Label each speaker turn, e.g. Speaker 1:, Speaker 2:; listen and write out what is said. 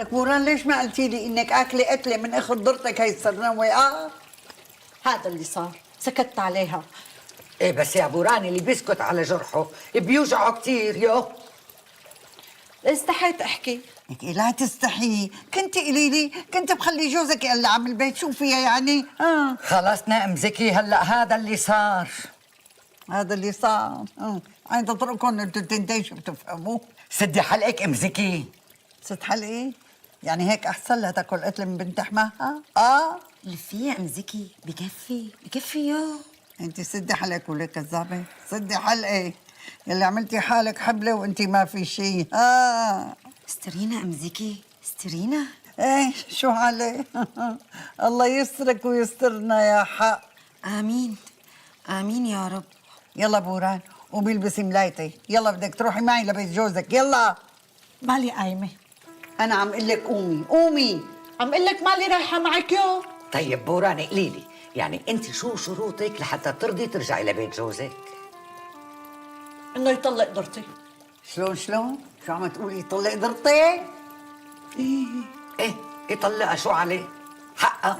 Speaker 1: لك بوران، ليش ما قلتي لي انك اكله قتله من اخت ضرتك هي السرنوه؟
Speaker 2: هذا اللي صار، سكتت عليها.
Speaker 3: ايه بس يا بوران، اللي بيسكت على جرحه بيوجعه كثير يو.
Speaker 2: استحيت احكي.
Speaker 1: لك إيه، لا تستحي، كنت قولي لي، كنت بخلي جوزك يقلع من البيت، شو فيها يعني؟
Speaker 3: خلصنا ام زكي، هلا هذا اللي صار.
Speaker 1: هذا اللي صار. عين تطرقكم انتوا التنتين، شو بتفهموا؟
Speaker 3: سدي حلقك ام زكي.
Speaker 1: ست حلقي؟ يعني هيك احسن لها تاكل قتله من بنت حماها؟
Speaker 4: لفي يا ام زكي، بكفي بكفي يا.
Speaker 1: انت سدي حلقك ولا كذابه، سدي حلقك يلي عملتي حالك حبلة وانت ما في شيء.
Speaker 4: استرينا ام زكي، استرينا.
Speaker 1: ايه شو عليه؟ الله يسترك ويسترنا يا حق.
Speaker 4: امين امين يا رب.
Speaker 1: يلا بوران، قومي البسي ملايتي، يلا بدك تروحي معي لبيت جوزك، يلا.
Speaker 2: مالي قايمة.
Speaker 1: انا عم اقول لك قومي قومي.
Speaker 2: عم اقول لك مالي رايحة معك يو.
Speaker 3: طيب بوران، قولي لي يعني انت شو شروطك لحتى ترضي ترجعي لبيت جوزك؟
Speaker 2: انه يطلق ضرتي.
Speaker 1: شلون شلون؟ شو عم تقولي؟ طلق ضرتي؟
Speaker 3: ايه يطلقها، شو عليه؟ حقها.